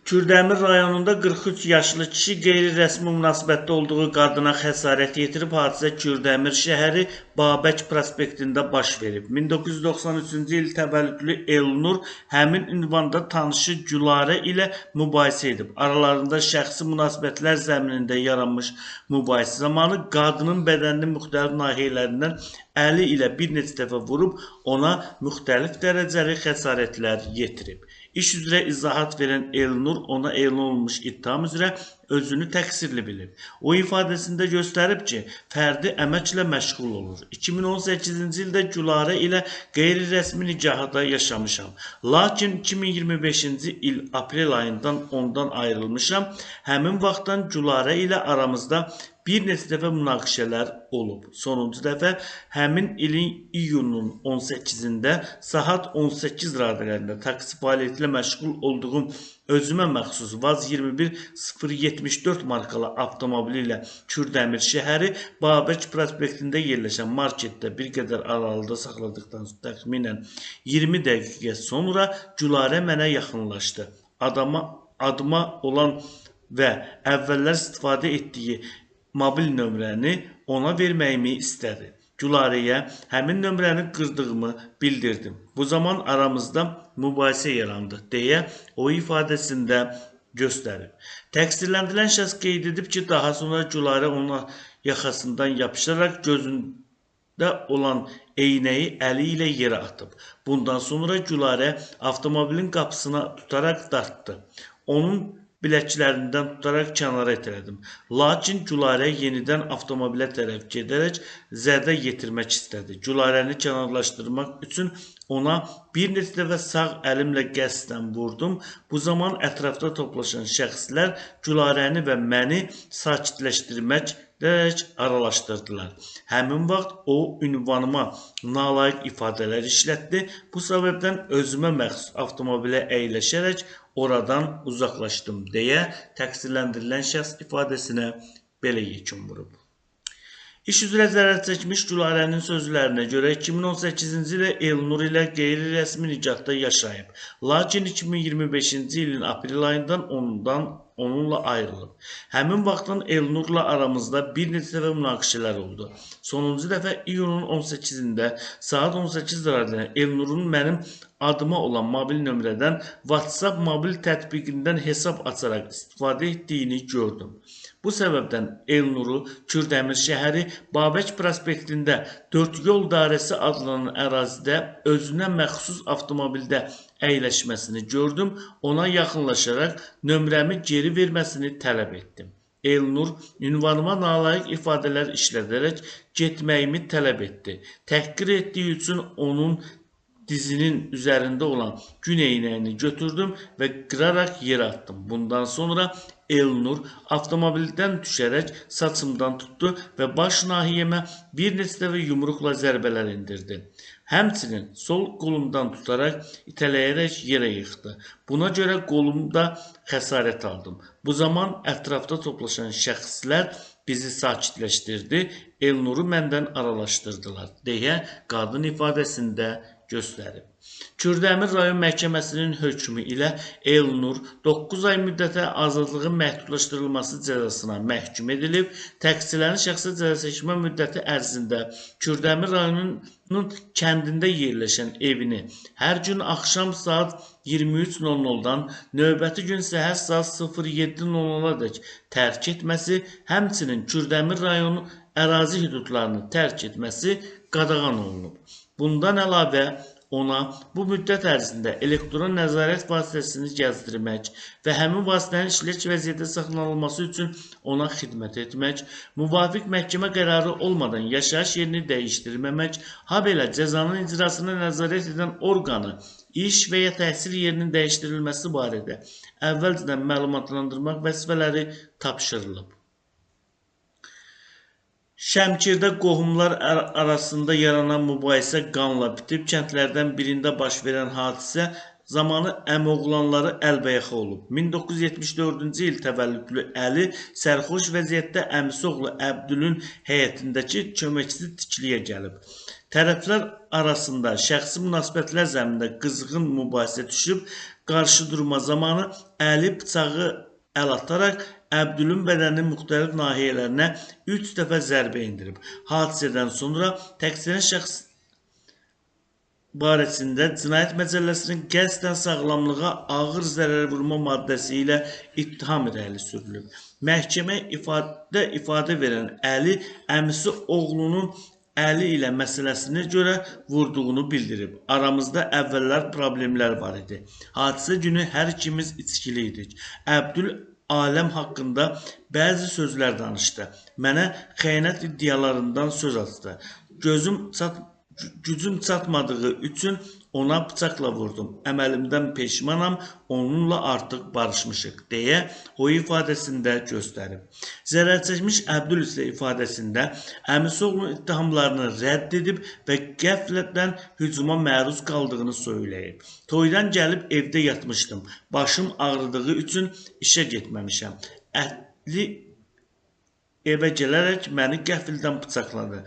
Kürdəmir rayonunda 43 yaşlı kişi qeyri-rəsmi münasibətdə olduğu qadına xəsarət yetirib. Hadisə Kürdəmir şəhəri Babək prospektində baş verib. 1993-cü il təvəllüdlü Elnur həmin ünvanda tanışı Gülarə ilə mübahisə edib. Aralarında şəxsi münasibətlər zəminində yaranmış mübahisə zamanı qadının bədəninin müxtəlif nahiyələrindən əli ilə bir neçə dəfə vurub ona müxtəlif dərəcəli xəsarətlər yetirib. İş üzrə izahat verən Elnur ona elan olunmuş ittiham üzrə özünü təqsirli bilib. O ifadəsində göstərib ki, fərdi əməklə məşğul olur. 2018-ci ildə Gülarə ilə qeyri-rəsmi nikahda yaşamışam. Lakin 2025-ci il aprel ayından ondan ayrılmışam. Həmin vaxtdan Gülarə ilə aramızda bir neçə dəfə münaqişələr olub. Sonuncu dəfə həmin ilin iyunun 18-də saat 18 radələrində taksi fəaliyyəti ilə məşğul olduğum özümə məxsus VAZ 21074 markalı avtomobili ilə Kürdəmir şəhəri Babək prospektində yerləşən marketdə bir qədər aralıda saxladıqdan təxminən 20 dəqiqə sonra Gülarə mənə yaxınlaşdı. Adıma olan və əvvəllər istifadə etdiyi mobil nömrəni ona verməyimi istədi. Gülarəyə həmin nömrəni qırdığımı bildirdim. Bu zaman aramızda mübahisə yarandı, deyə o ifadəsində göstərib. Təqsirləndirilən şəxs qeyd edib ki, daha sonra Gülarə ona yaxasından yapışaraq gözündə olan eynəyi əli ilə yerə atıb. Bundan sonra Gülarə avtomobilin qapısına tutaraq dartdı. Onun biləklərindən tutaraq kənara itələdim. Lakin Gülarə yenidən avtomobilə tərəf gedərək zədə yetirmək istədi. Gülarəni kənarlaşdırmaq üçün ona bir neçə dəfə sağ əlimlə qəsdən vurdum. Bu zaman ətrafda toplaşan şəxslər Gülarəni və məni sakitləşdirmək dərək aralaşdırdılar. Həmin vaxt o ünvanıma nalayiq ifadələr işlətdi. Bu səbəbdən özümə məxsus avtomobilə əyləşərək oradan uzaqlaşdım, deyə təqsirləndirilən şəxs ifadəsinə belə yekun vurub. İş üzrə zərər çəkmiş Gülarənin sözlərinə görə 2018-ci ildə Elnur ilə qeyri-rəsmi nikahda yaşayıb. Lakin 2025-ci ilin aprel ayından onunla ayrılıb. Həmin vaxtdan Elnurla aramızda bir neçə dəfə münaqişələr oldu. Sonuncu dəfə iyunun 18-də saat 18 radələrində Elnurun mənim adıma olan mobil nömrədən WhatsApp mobil tətbiqindən hesab açaraq istifadə etdiyini gördüm. Bu səbəbdən Elnuru Kürdəmir şəhəri Babək prospektində 4 yol dairəsi adlanan ərazidə özünə məxsus avtomobildə əyləşməsini gördüm. Ona yaxınlaşaraq nömrəmi geri verməsini tələb etdim. Elnur ünvanıma nalayiq ifadələr işlədərək getməyimi tələb etdi. Təhqir etdiyi üçün onun dizinin üzərində olan gün eynəyini götürdüm və qıraraq yerə atdım. Bundan sonra Elnur avtomobildən düşərək saçımdan tutdu və baş nahiyəmə bir neçə dəfə yumruqla zərbələr endirdi. Həmçinin sol qolumdan tutaraq itələyərək yerə yıxdı. Buna görə qolumda xəsarət aldım. Bu zaman ətrafda toplaşan şəxslər bizi sakitləşdirdi, Elnuru məndən aralaşdırdılar, deyə qadın ifadəsində göstərib. Kürdəmir rayon məhkəməsinin hökmü ilə Elnur 9 ay müddətə azadlığın məhdudlaşdırılması cəzasına məhkum edilib. Təqsirlənən şəxsə cəzaçəkmə müddəti ərzində Kürdəmir rayonunun kəndində yerləşən evini hər gün axşam saat 23:00-dan növbəti gün səhər saat 07:00-dək tərk etməsi, həmçinin Kürdəmir rayonu ərazi hüdudlarını tərk etməsi qadağan olunub. Bundan əlavə ona bu müddət ərzində elektron nəzarət vasitəsini gəzdirmək və həmin vasitənin işlək vəziyyətdə saxlanılması üçün ona xidmət etmək, müvafiq məhkəmə qərarı olmadan yaşayış yerini dəyişdirməmək, habelə cəzanın icrasına nəzarət edən orqanı iş və ya təhsil yerinin dəyişdirilməsi barədə əvvəlcədən məlumatlandırmaq vəzifələri tapşırılıb. Şəmkirdə qohumlar arasında yaranan mübahisə qanla bitib. Kəndlərdən birində baş verən hadisə zamanı əmioğlanları əlbəyaxa olub. 1974-cü il təvəllüdlü Əli sərxoş vəziyyətdə əmisi oğlu Əbdülün həyətindəki köməkçi tikiliyə gəlib. Tərəflər arasında şəxsi münasibətlər zəminində qızğın mübahisə düşüb. Qarşıdurma zamanı Əli bıçağı əl ataraq Əbdülün bədəninin müxtəlif nahiyələrinə 3 dəfə zərbə endirib. Hadisədən sonra təqsirlənən şəxs barəsində Cinayət Məcəlləsinin qəsdən sağlamlığa ağır zərər vurma maddəsi ilə ittiham irəli sürülüb. Məhkəmə ifadə verən Əli əmisi oğlunun əli ilə məsələsinə görə vurduğunu bildirib. Aramızda əvvəllər problemlər var idi. Hadisə günü hər ikimiz içkili idik. Əbdül aləm haqqında bəzi sözlər danışdı. Mənə xəyanət iddialarından söz açdı. Gücüm çatmadığı üçün ona bıçaqla vurdum. Əməlimdən peşmanam, onunla artıq barışmışıq, deyə o ifadəsində göstərib. Zərər çəkmiş Əbdül isə ifadəsində əmisi oğlunun ittihamlarını rədd edib və qəflətdən hücuma məruz qaldığını söyləyib. Toydan gəlib evdə yatmışdım. Başım ağrıdığı üçün işə getməmişəm. Ətli evə gələrək məni qəfildən bıçaqladı.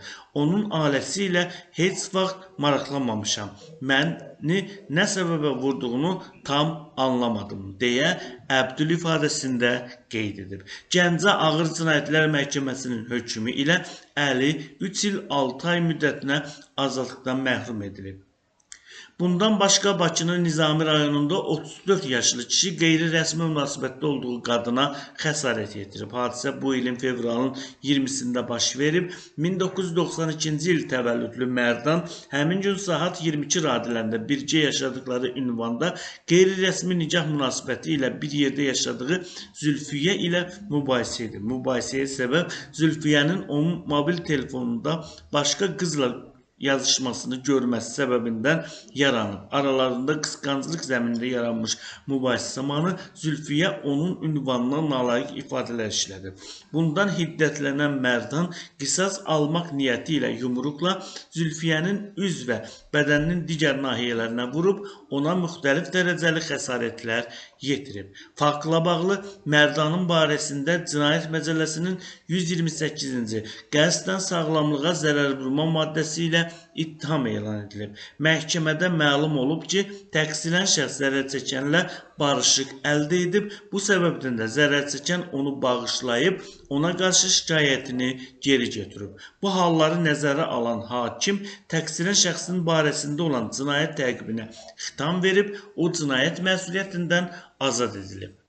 Onun ailəsi ilə heç vaxt maraqlanmamışam. Məni nə səbəbə vurduğunu tam anlamadım, deyə Əbdül ifadəsində qeyd edib. Gəncə Ağır Cinayətlər Məhkəməsinin hökmü ilə Əli 3 il 6 ay müddətinə azadlıqdan məhrum edilib. Bundan başqa Bakının Nizami rayonunda 34 yaşlı kişi qeyri-rəsmi münasibətdə olduğu qadına xəsarət yetirib. Hadisə bu ilin fevralın 20-sində baş verib. 1992-ci il təvəllüdlü Mərdan həmin gün saat 22 radələrində birgə yaşadıkları ünvanda qeyri-rəsmi nikah münasibəti ilə bir yerdə yaşadığı Zülfiyə ilə mübahisə edib. Mübahisəyə səbəb Zülfiyənin onun mobil telefonunda başqa qızla yazışmasını görməsi səbəbindən yaranıb. Aralarında qısqanclıq zəminində yaranmış mübahisə zamanı Zülfiyə onun ünvanına nalayiq ifadələr işlədib. Bundan hiddətlənən Mərdan qisas almaq niyyəti ilə yumruqla Zülfiyənin üz və bədəninin digər nahiyələrinə vurub, ona müxtəlif dərəcəli xəsarətlər yetirib. Faktla bağlı Mərdanın barəsində Cinayət Məcəlləsinin 128-ci qəsdən sağlamlığa zərər vurma maddəsi ilə ittiham elan edilib. Məhkəmədə məlum olub ki, təqsirlənən şəxs zərər çəkənlə barışıq əldə edib, bu səbəbdən də zərər çəkən onu bağışlayıb, ona qarşı şikayətini geri götürüb. Bu halları nəzərə alan hakim təqsirlənən şəxsin barəsində olan cinayət təqibinə xitam verib, o cinayət məsuliyyətindən azad edilib.